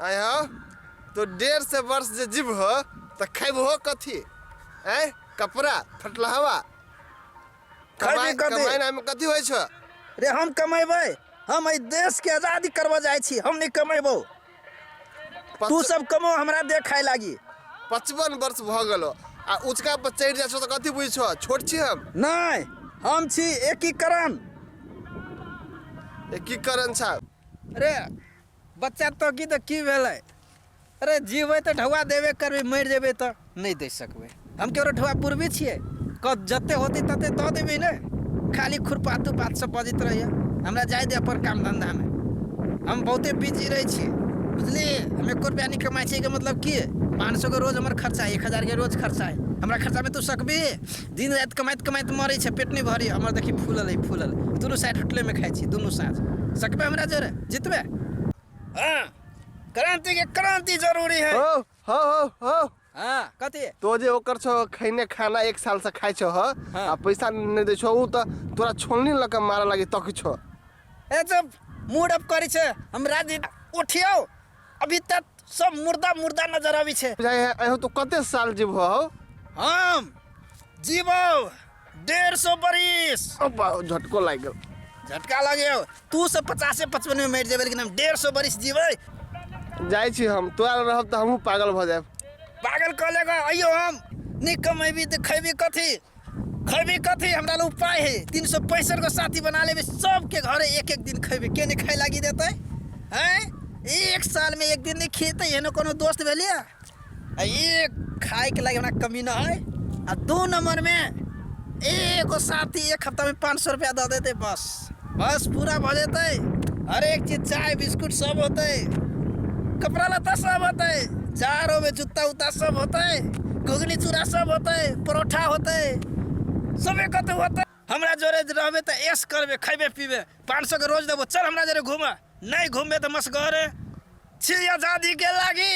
आय हो तो 150 वर्ष जे जीव हो तऽ खैबहो कथी आँय कपड़ा फटलहवा खैबी कमाइ कथी? कमाइ कथी होइ छौ रे हम कमेबै हम एहि देश के आजादी करबऽ जाइ छी हम नहि कमेबौ तू सब कमो हमरा दे खाय लागी 55 वर्ष भऽ गेलो आ ऊँचका पर चढ़ि जाइ छौ तऽ कथी बुझै छौ छोट छी हम नहि हम छी एकीकरण एकीकरण छ अरे बच्चा तो की तऽ की भेलै अरे जीबै तऽ ढौआ देबे करबै मरि जेबै तऽ नहि दे सकबै हम केकरो ढौआ पुरबी छियै क जते होतै तते दऽ देबै ने खाली खुरपातू बात सब बजैत रहैए हमरा जाय दे अपन काम धन्धामे हम बहुते बिजी रहै छियै बुझलियै हम एको रुपैआ नहि कमाइ छियै के मतलब की 500 के रोज हमर खर्चा है 1000 के रोज खर्चा है हमरा खर्चामे तू सकबी दिन राति कमाइत कमाइत मरै छै पेट नहि भरी हमर देखी फूलल है फूलल दुनू साइड होटलेमे खाइ छी दुनू साँझ सकबै हमरा जोरे जितबै हाँ क्रांति के क्रांति जरूरी है हो हो हो हो हाँ कथी तो जे ओकर छौ खैने खाना एक साल से खाइ छौ ह हाँ। आ पैसा नहि दै छौ उ तऽ तोरा छोलनी लऽ कऽ मारऽ लागी तक छौ ए जब मूड अप करै छै हम राजी उठियौ अभी तक सब मुर्दा मुर्दा नजर आबै छै बुझाइ है अहो तो कते साल जीव हो हम जीवौ 150 बरिस अब्बा झटको लागि गेल झटका लगे तू सब 50 55 में मरि जेबै लेकिन हम 150 बरिस जीबै जाइ छी हम तोरा लग रहब तऽ हमहूँ पागल भऽ जायब पागल कऽ लेगा अइयो हम नहि कमेबी तऽ खैबी कथी खैबी कथी हमरा लग उपाय है 365 गो साथी बना लेबी सबके घरे एक एक दिन खैबी के नहि खाय लागी देतै हैं एक साल में एक दिन नहि खेतै एहनो कोनो दोस्त भेलियै आ एक खायके लागी हमरा कमी न है आ दू नंबर में एगो साथी एक हफ्ता में 500 रुपया दऽ देतै बस बस पूरा भऽ जेतै हर एक चीज चाय बिस्कुट सब होतै कपड़ा लत्ता सब होतै जाड़ो में जूता उता सब होतै घुघनी चूड़ा सब होतै परोठा होतै सबे कतौ होतै हमरा जोरे रहबे तऽ ऐश करबे खैबे पीबे 500 के रोज देबो चल हमरा जोरे घूम नहीं घूमबे तऽ मसगरे छी आजादी के लागी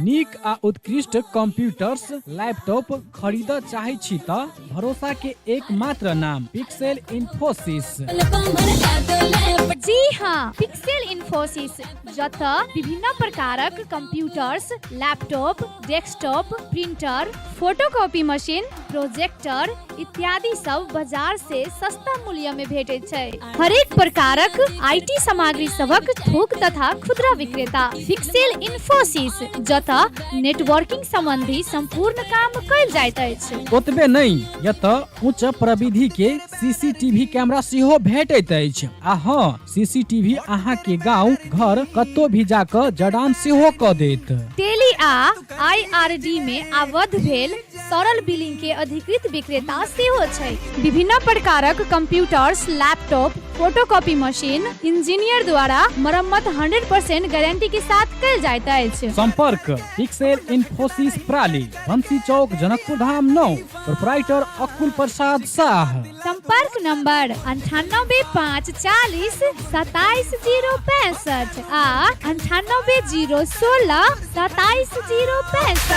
नीक आ उत्कृष्ट कंप्यूटर्स लैपटॉप खरीदऽ चाहै छी तऽ भरोसा के एकमात्र नाम पिक्सेल इन्फोसिस। जी हाँ, पिक्सेल इन्फोसिस जतऽ विभिन्न प्रकारक computers, laptop, desktop, printer, photocopy machine, projector इत्यादि सब बाजार से सस्ता मूल्य में भेटैत छै। हरेक प्रकारक IT सामग्री सभक थोक तथा खुदरा विक्रेता पिक्सेल इन्फोसिस जतऽ नेटवर्किंग संबंधी संपूर्ण काम कयल जाइत अछि। ओतबे नहि, एतऽ उच्च प्रविधि के सीसीटीवी कैमरा सेहो भेटैत अछि आ हँ, सीसीटीवी अहाँ के गांव घर कतौ भी जा कऽ जड़ान सेहो कऽ देत। टेली आ आईआरडी में आबद्ध भेल सरल बिलिंग के अधिकृत विक्रेता सेहो छै। विभिन्न प्रकारक computers, laptop, photocopy machine engineer द्वारा मरम्मत 100% गारंटी के साथ कयल जाइत अछि। संपर्क पिक्सेल इन्फोसिस प्राली, बंसी चौक, जनकपुर धाम 9, प्रोपराइटर अकुल प्रसाद साह। संपर्क नंबर 98 5 40 27 0 65 आ 98 0 16 27 0 65।